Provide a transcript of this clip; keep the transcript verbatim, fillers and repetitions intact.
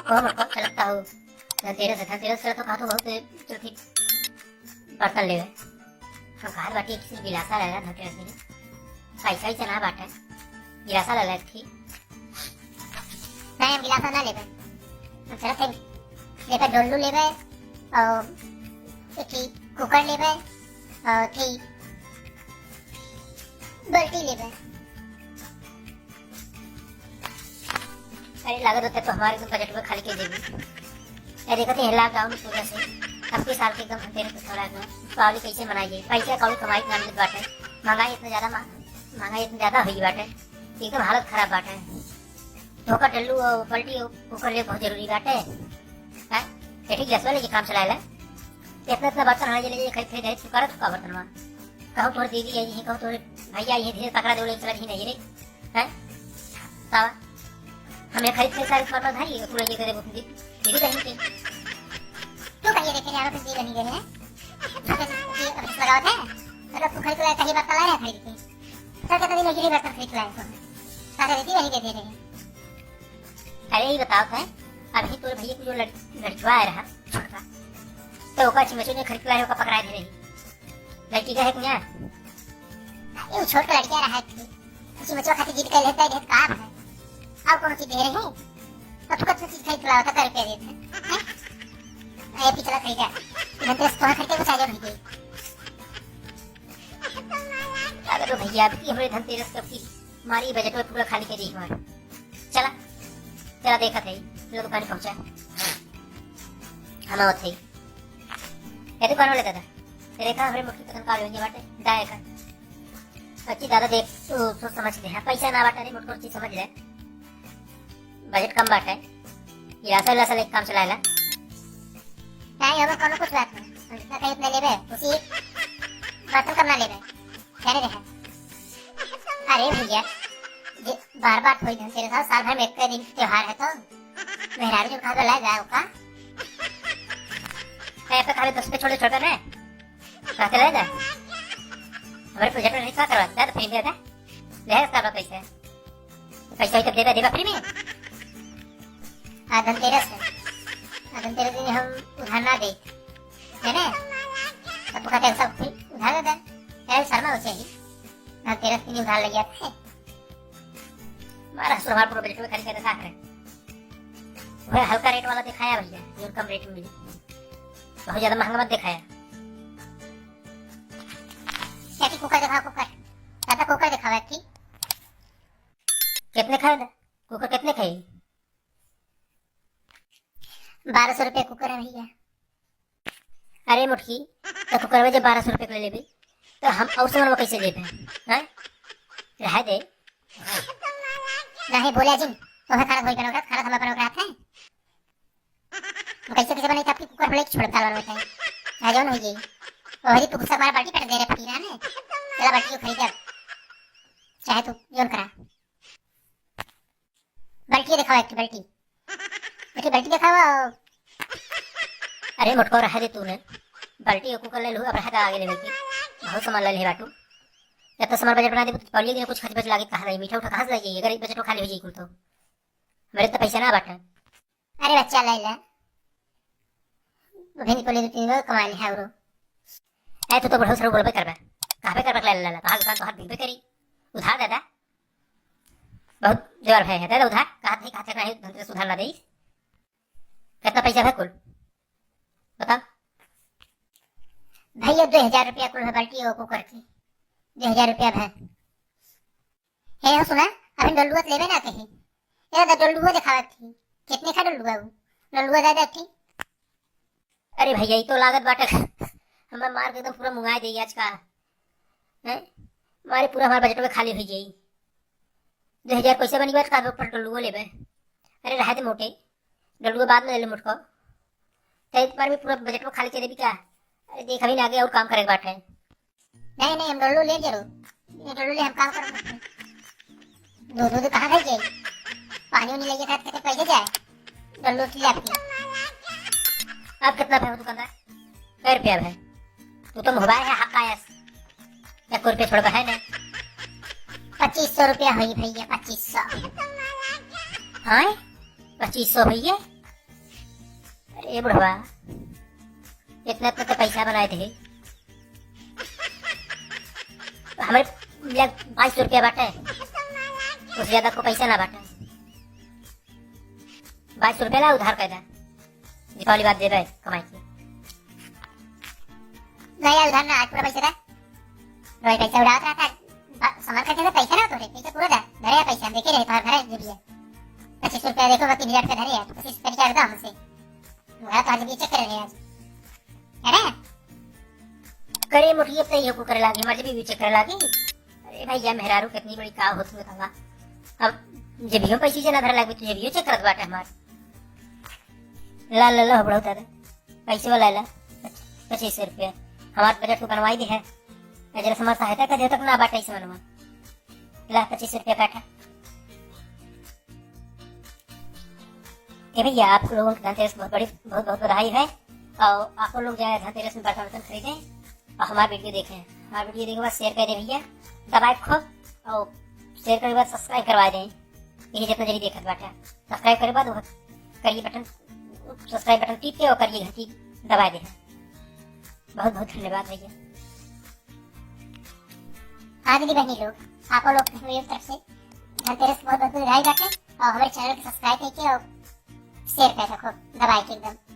कहो मोटको, चलता हो। धनतेरस है, धनतेरस से तो कहा तो बहुत चलती बर्तन लेवे। हम कहा बाटी किसी गिलासा ले ला धनतेरस में। पैसा ही चना बाटे। गिलासा ले ला थी। नहीं, हम गिलासा ना लेबे। हम चलत है, लेबे डोलू लेबे और एक ही कुकर लेबे और एक ही बाल्टी लेबे। अरे, लागत होता तो हमारे एकदम बजट में खाली कर देबे। ए, देखत है, lockdown की वजह से अब के साल के एकदम धनतेरस के थोड़ा एकदम दीपावली कैसे मनाई जाए? पैसा कौड़ी कमाई के नाम लेत बाटे। महंगाई इतना ज्यादा मा-, महंगाई इतना ज्यादा हुई बाटे, एकदम हालत खराब बाटे। धोखा डल्लू और पलटी और कुकर ले बहुत जरूरी बाटे। हैं? ये ठीक गैस वाले जी काम चलाए ला। इतना इतना बर्तन हमारे ले, ले खरीद खरीद खरीद तू करत का बर्तन में? कहूँ तोर दीदी आई है, कहूँ तोर भैया आई है, धीरे पकड़ा दे, बोले चला ही नहीं रे। हैं? तावा। हमें खरीद के सारे बर्तन भाई, पूरा ये करे वो दीदी, दीदी कहीं के। क्यों कहिए देखे यार, फिर दीदी नहीं गए हैं? ये अब लगावत है? अगर तू खरीद के लाए, कहीं बर्तन लाए हैं खरीद के? सर कहता नहीं, नहीं, खरीद के लाए तो। सारे दीदी नहीं दे दे रहे हैं। अरे, ये बताओ था, अभी तोरे भैया को जो लड़-, लड़कवा आया रहा, छोटका, तो ओकर चिमचो ने खरीद के लाए, ओकर पकड़ाए दे रही। लड़की का है कि ना? ये छोटका लड़का रहा है कि चिमचो खातिर जिद कर लेता है, का है? और कौन चीज दे रहे हैं? तो तू कौन चीज खरीद के लाओ, तो रुपया देते हैं? हैं? ए, पिछला खरीदा। धनतेरस तो खरीद के कुछ आ जाओ नहीं। अगर तो भैया, अब की हमरे धनतेरस कब की मारी बजट में पूरा खाली कर दी हमारे। चला, चला देखत है, लो दुकान पहुंचा। हम आवत है। ए दुकान वाले दादा, तेरे का हमरे मुट्ठी पसंद का लेंगे बाटे, दाए का। अच्छी दादा देख, तू सोच समझ ले, हाँ, पैसा ना बाटे रे, मुट्ठी चीज समझ ले। बजट कम बाटे, ये असल असल एक काम चलाएला। नहीं, हमें कोनो कुछ बात नहीं, हम जितना कहीं उतने लेबे, उसी बर्तन कम ना लेबे। कहने रहे। अरे भैया, जे बार बार थोड़ी धनतेरस है, साल भर में एक दिन त्योहार है तो मेहरारू जो कहा ला जाए का? ए, पे खाली दस पे छोड़े छोड़े ने, कहते ले जा। हमारे प्रोजेक्ट में नहीं क्या करवा, जा तो फिर दे दे। ले इसका पैसा। पैसा ही तो देबे, देबे फ्री में। आ धनतेरस है। आ धनतेरस दिन हम उधार ना दे। है ना? तब तो कहते हैं सब फ्री उधार दे दे। यार शर्मा हो चाहिए। धनतेरस के दिन उधार ले जाते हैं। मारा सुरमार पूरा बजट में खरीद के रखा है। वह हल्का रेट वाला दिखाया भैया, जो कम रेट में मिले। बहुत ज्यादा महंगा मत दिखाया। क्या की कुकर दिखाओ, कुकर। दादा कुकर दिखाओ एक की। कितने खाए दा? कुकर कितने खाए? बारह सौ रुपये कुकर है भैया। अरे मुटकी, तो कुकर में जब बारह सौ रुपये के ले लेबे, तो हम और सामान में कैसे लेबे? हैं? रह दे। नहीं बोले जिन, तो है खाना कोई बनोगा, खाना हम अपन रखा है। वो कैसे कैसे बनाई, आपकी कुकर में लेके छोड़ डाल बनते हैं। आ जाओ ना, हो जाई। और तू गुस्सा मारा बाल्टी पट दे रे फकीरा ने। चला बाल्टी को खरीद अब। चाहे तू जोन करा। बाल्टी दिखाओ एक बाल्टी। बेटी बाल्टी दिखाओ। अरे मोटको रहे दे तूने। बाल्टी और कुकर ले लू, अब रहे दा आगे लेवे की। बहुत सामान ले ले बाटू। इतना सामान बजट बना दे, तो पहले दिन कुछ खर्च बच लागे कहाँ रही, मीठा उठा कहाँ से लाई जाइए, अगर बजट खाली हो जाई कुल तो। मेरे तो पैसा ना बाटे। अरे बच्चा ले ले। अभी निकले दो तीन गो कमा ले है औरो। ए, तू तो बुढ़ऊ सरू बोलबे करबे। कहबे करबे ले ले, तोहार दुकान तोहार बिकबे करी। उधार दे दे। बहुत देवर भय है, दे दे उधार। कहा नहीं, कहा नहीं, धनतेरस उधार ना देई। कितना पैसा है कुल? बताओ। भैया, दो हजार रुपया कुल है बाल्टी और कुकर की। दो हजार रुपया है। हे हो सुना, अभी डोलुआ तो लेबे ना कही। ए दादा, डोलुआ दिखावत थी। कितने का डोलुआ वो? डोलुआ दादा थी। अरे भैया, ये तो लागत बाटे हमार मार के एकदम पूरा मुंगाए दे आज का। हैं? मारे पूरा हमार बजट में खाली हो जाई। दो हजार पैसा बनी बात का ऊपर डोलुआ लेबे। अरे रहे दे मोटे, डोलुआ बाद में ले ले मोटको। ते एक बार में पूरा बजट में खाली कर देबी का? अरे देख, अभी ना आगे और काम करे के बाटे। नहीं, नहीं, हम डोलू ले जरूर। ये डोलू ले हम काम करब। दूध, दूध कहाँ खाई जाई? पानी उनी लेके खाते खाते पैसे जाए। डोलू की आपकी। अब कितना पे हो दुकानदार? कै रुपया है? तू तो मोबाइल है, हक आयस। एक रुपया छोड़ है ना। पच्चीस सौ रुपया होई भैया, पच्चीस सौ। हाँ? पच्चीस सौ भैया? अरे बुढ़वा, इतना इतना तो पैसा बनाए थे, हमरे लग पाँच सौ रुपया बाटे, उससे ज्यादा को पैसा ना बाटे। बाईस सौ रुपया ला उधार कर दे, दीपावली बाद देबे कमाई के। नहीं यार, उधार ना, आज पूरा पैसा दे। भाई पैसा उड़ावत रहता है, बा-, सामान खरीदे पैसा ना तोरे, पैसा पूरा दे, धरे है पैसा, हम देखे रहे तोहर घरे जेबिया। पच्चीस सौ रुपया देखो, बाकी मिनट पे धरे है, पच्चीस सौ रुपया निकाल दो हमसे। उधार तो आज भी चेक कर रहे हैं आज। अरे करे मोटी, अब तो ये को करे लागी, हमार जेबी भी चेक करे लागी। अरे भैया, मेहरारू कितनी बड़ी का होती बतावा। अब जेबियो पैसे जना धरे लागी, तो जेबियो चेक करत बाटे हमार। ला, ला, ला, बढ़ो दादा, पैसे वाला ला, पच्चीस सौ रुपया। हमार बजट को बनवाई दे है, जरा हमार सहायता कर दे, तक ना बाटे ऐसे मनवा। ला, पच्चीस सौ रुपया काटा। ए भैया, आप लोगों के धनतेरस बहुत बड़ी, बहुत, बहुत बधाई है। और आप लोग जो है धनतेरस में बर्तन वर्तन खरीदें और हमारा वीडियो देखें। हमारा वीडियो देखे के बाद शेयर कर दें भैया, दबाए खूब, और शेयर करने के बाद सब्सक्राइब करवा दें। ये जितना जल्दी देखत बाटे, सब्सक्राइब करे बाद वो करिए बटन, सब्सक्राइब बटन टीप के और करिए घंटी दबा दे। बहुत बहुत धन्यवाद भैया। हाँ दीदी बहनी लोग, आप लोग के मेरी तरफ से धनतेरस बहुत बहुत बधाई बाटे और हमारे चैनल को सब्सक्राइब करके और शेयर कर रखो दबाए के एकदम।